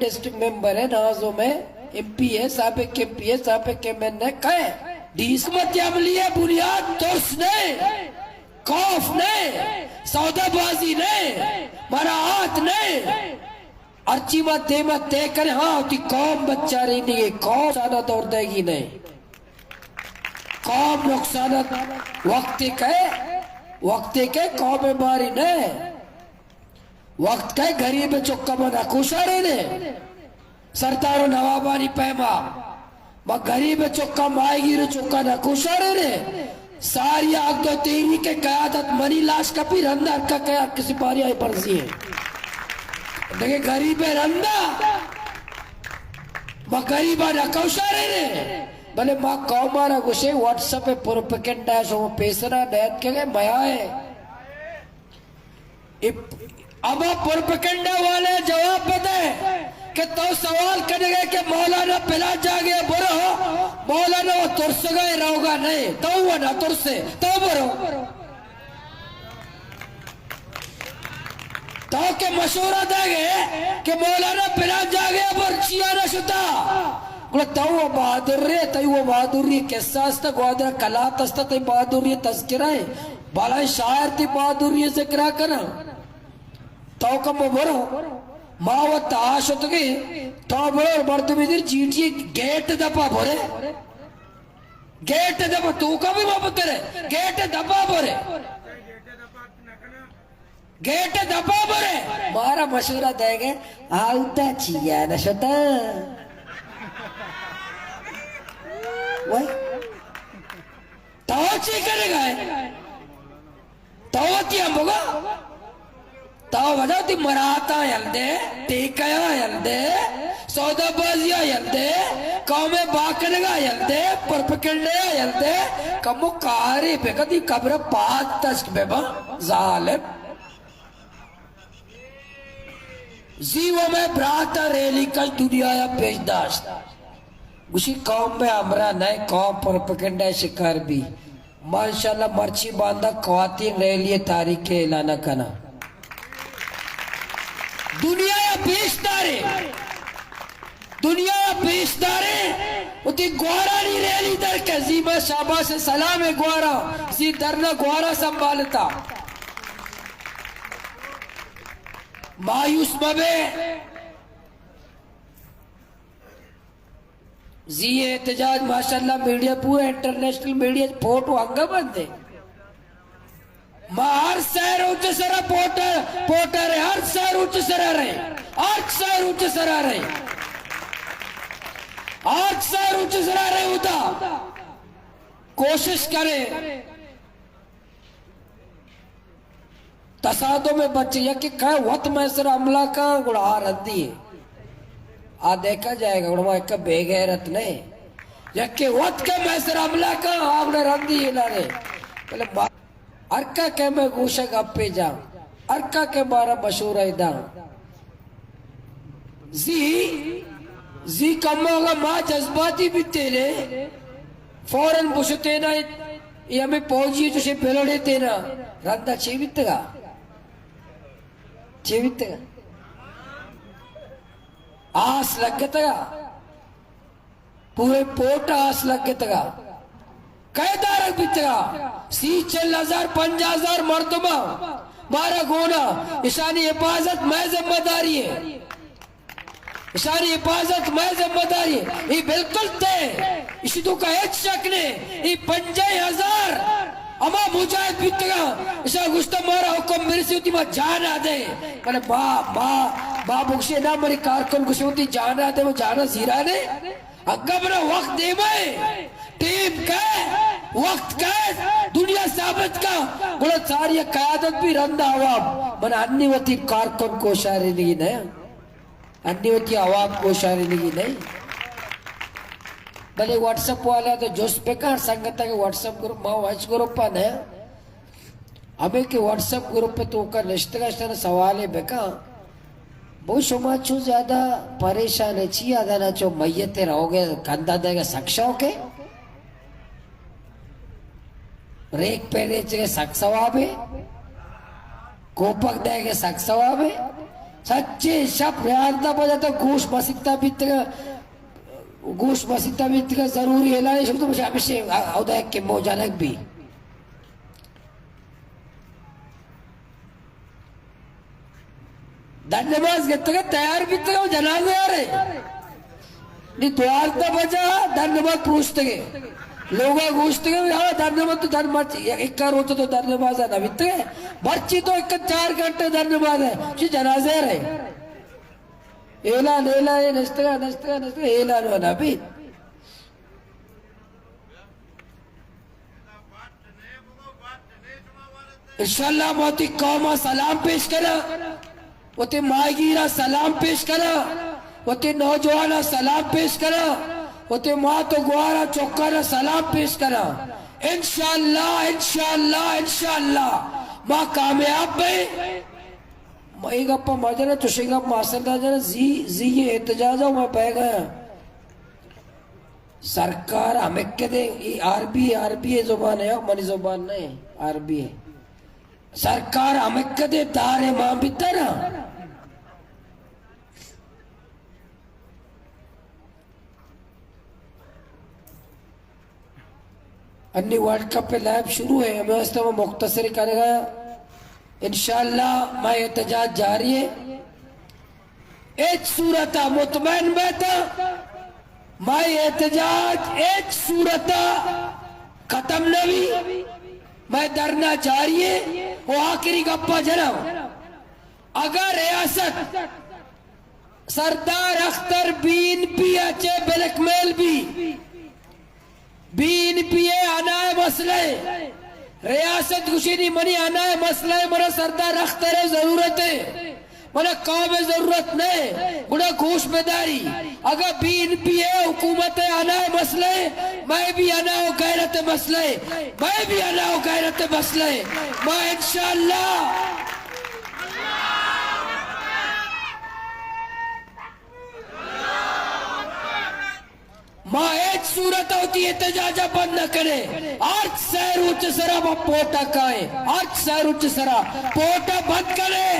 ڈسٹرکٹ ممبر ہے، نازو میں M P ہے، سابق ایم پی ہے، سابق ایم این اے، کئے؟ ڈی سی حکمت عملی ہے، بنیاد ترس نہیں، خوف نہیں، سودا بازی نہیں، مراعات نہیں۔ ہرچی ما دیما طے کرے، ہاں، وتی قوم بچارینی ہے، قوم سانا دور دے گی نہیں۔ قوم نقصان ات۔ وقت کئے، وقت کئے قوم باری نہ۔ وقت کئے غریب چکا ما نکوشارینے۔ سردار و نوابانی پیما ما غریب چکا، ماہیگیر چکا نکوشارینے۔ ساری آگ دو تیری کے قیادت منی لاش کپی رندا ہر کا کیا کسی پاری آئی برزی ہے۔ دیکھے غریب رندا ما غریبا نکوشارینے، بلے ما قوم ءَ را گوشے واٹس ایپ ءِ پروپیگنڈا ءَ شما پیسرا نیت کہ میا ءَ۔ اے ہما پروپیگنڈا والے جواب بدے کہ تو سوال کنگے کہ مولانا پلان جاگے برو، مولانا و ترسگا ءَ روگا نہیں، تو و نہ ترسے، تو برو۔ تو کہ مشورہ دے گئے کہ مولانا پلان جاگے پر چیا نہ شتا، گڑا تو وہ بہادر رے، تئی وہ بہادری قصہ است، گوادر کلات است، تئی بہادری تذکرہ ہے، بالا شاعر تئی بہادری ذکرہ کنا۔ تو کم برو، ما و تا شتگے، تو برو مردمی دیر جی ٹی گیٹ دپا برے۔ گیٹ دپا توکا بھی ما پترے، گیٹ دپا برے۔ گیٹ دپا برے۔ مارا مشورہ دے گئے، آوتا چیا نہ شتا۔ وای۔ تو چی کرے گئے؟ تو وتی ہم بگا۔ تو وجہ وتی مراتا یل دے، ٹیکیا یل دے، سودا بازیا یل دے، قوم باکنگا یل دے، پروپیگنڈیا یل دے، کمو کاری بکدی قبر پاد تشک ببا، ظالم۔ زی و مئے برات ءَ ریلی کش دنیا ءَ پیش داشت۔ گوشی قوم مئے ہمراہ نئے، قوم پروپیگنڈا ءِ شکار بی۔ ما انشاءاللہ مرچی باندا خواتین ریلی ءِ تاریخ ءِ اعلان کناں۔ دنیا ءَ پیش دارے، دنیا ءَ پیش دارے، وتی گوارانی ریلی در کہ زی مئے شاباش سلام گوارا، زی درنا گوارا سنبھالتا۔ مایوس مبے۔ زی احتجاج ماشاءاللہ میڈیا، پورا انٹرنیشنل میڈیا فوٹو انگا بندے۔ ما ہر سہ روچ سرا پورٹر، پورٹر ہے، ہر سہ روچ سرا رہے، ہر سہ روچ سرا رہے، ہر سہ روچ سرا رہے ہوتا۔ کوشش کرے۔ تصادم ءَ بچے، یکے کئے وت مئے سر حملہ کن، گڑا آ رندی ہے۔ آ دیکھا جائے گا، گڑا ما ایک بے غیرت نہیں۔ یکے وت کے مئے سر حملہ کن، آ گڑا رندی ہے لانے۔ بلے ما-، ہر کا کہ مئے گوشگ اپے جا، ہر کا کہ مارا مشورہ دا۔ زی، زی کمو اگاں ما جذباتی بیتینے، فوراً بشتینا، اے ہمے پوجی چوشیں پلڑے تینا، رندا چے بیتگا؟ چے بیتگا؟ آس لگتگا۔ پورے پورٹ ءَ آس لگتگا، کئے دارگ بیتگا، سی چل ہزار، پنجاہ ہزار مردم مارا گونا، اشانی حفاظت مئے ذمہ داری ہے، اشانی حفاظت مئے ذمہ داری ہے۔ اے بالکل طے، اشی توکا ہچ شک نے۔ اے پنجاہ ہزار ہما مجاہد بیتگا، اشا گوشتا مارا حکم برسی وتی ما جانا دے، بلے ما، ما، ما بگشے نا، منی کارکن گوشے وتی جانا دے، وہ جانا زیرانے۔ اگاں منا وقت دیما ہے، ٹیم کئے، وقت کئے، دنیا ثابت کا، گڑا ساری قیادت بھی رندا عوام۔ من انی وتی کارکن کوشارینگی نہ، انی وتی عوام کوشارینگی نہ۔ بلے واٹس اپ والا تو جست بکن، سنگت کے واٹس اپ گروپ، ما ہچ گروپ نہ۔ ہمے کہ واٹس اپ گروپ ءِ توکا نشتگ اشتن سوالے بکن۔ بو شما چو زیادہ پریشان ہے چی؟ آدانا چو میت روگے کندہ دے گا سک شوق ہے؟ ریک پہ ریچ گے سک ثواب ہے؟ کوپک دے گے سک ثواب ہے؟ سچے شپ یازدہ بجہ تک گوش مسیتا بیتگا، گوش مسیتا بیتگا، ضروری اعلان شب تو ہمیشہ اودا کہ موجانک بھی۔ در نماز گتگا تیار بیتگا و جنازہ آرے۔ نی دوازدہ بجہ در نماز پروشتگے۔ لوگا گوشتگے، ہاں، در نماز تو در مرچ، اکا روچ تو در نماز نہ بیتگے۔ مرچی تو اکا چار گھنٹے در نماز ہے۔ چی جنازہ رہے۔ اعلان، اعلان، نشتگا، نشتگا، نشتگا، اعلان ہونا بھی۔ انشاءاللہ ما وتی قوم ءَ سلام پیش کناں، وتی ماہیگیر ءَ سلام پیش کناں، وتی نوجوان ءَ سلام پیش کناں، وتی مات و گوار ءَ چکان ءَ سلام پیش کناں۔ انشاءاللہ، انشاءاللہ، انشاءاللہ ما کامیاب بیں۔ ما اے گپ ءَ مجناں، چوشیں گپ ما اصل نہ جناں، زی، زی احتجاج ءَ ما بیگ ءَ آں۔ سرکار ہمک دے، اے عربی، عربی زبان ہے، منی زبان نہیں، عربی ہے۔ سرکار ہمک دے دار مان بیتا نا۔ انی ورلڈ کپ لائیو شروع ہے، ہمیں واسطے وہ مختصر کرے گا۔ انشاءاللہ ما احتجاج جاری ہے۔ ہچ صورت ءَ مطمئن بیت، مئے احتجاج ہچ صورت ءَ ختم نہ بی۔ مئے دھرنا جاری ہے۔ و آخری گپا جناں، اگر ریاست سردار اختر بی این پی ءَ چہ بلیک میل بی، بی این پی ءِ اناءِ مسئلہ ءَ، ریاست گوشی نی منی اناءِ مسئلہ ءَ، منا سردار اختر ءِ ضرورت ہے، منا قوم ءِ ضرورت نہ ہے، گڑا گوش بداری۔ اگاں بی این پی ءِ حکومت ءِ اناءِ مسئلہ ءَ، مئے بھی انا و غیرت ءِ مسئلہ ہے، مئے بھی انا و غیرت ءِ مسئلہ ہے، ما انشاءاللہ ما ہچ صورت ءَ وتی احتجاج ءَ بند نہ کنیں۔ ہرچ سئے روچ ءِ سرا ما پورٹ ءَ کائیں، ہرچ سئے روچ ءِ سرا پورٹ ءَ بند کنیں،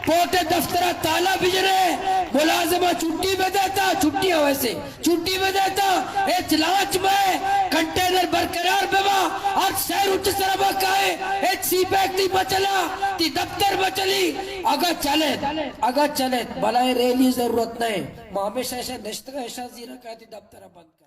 پورٹ ءِ دفتر ءَ تالا بجنیں، ملازم ءَ چھٹی بدیتا، چھٹی ءَ ویسے چھٹی بدیتا، ہچ لانچ مئے کنٹینر برقرار ببا، ہرچ سئے روچ ءِ سرا ما کائیں، ہچ سی پیک تئی مچلا، تئی دفتر مچلی، اگاں چلیت، اگاں چلیت، بلائیں ریلی ضرورت نہ ہے، ما ہمیشہ ایشاں نشتگاں، ایشاں زیرا کائے تئی دفتر ءَ بند۔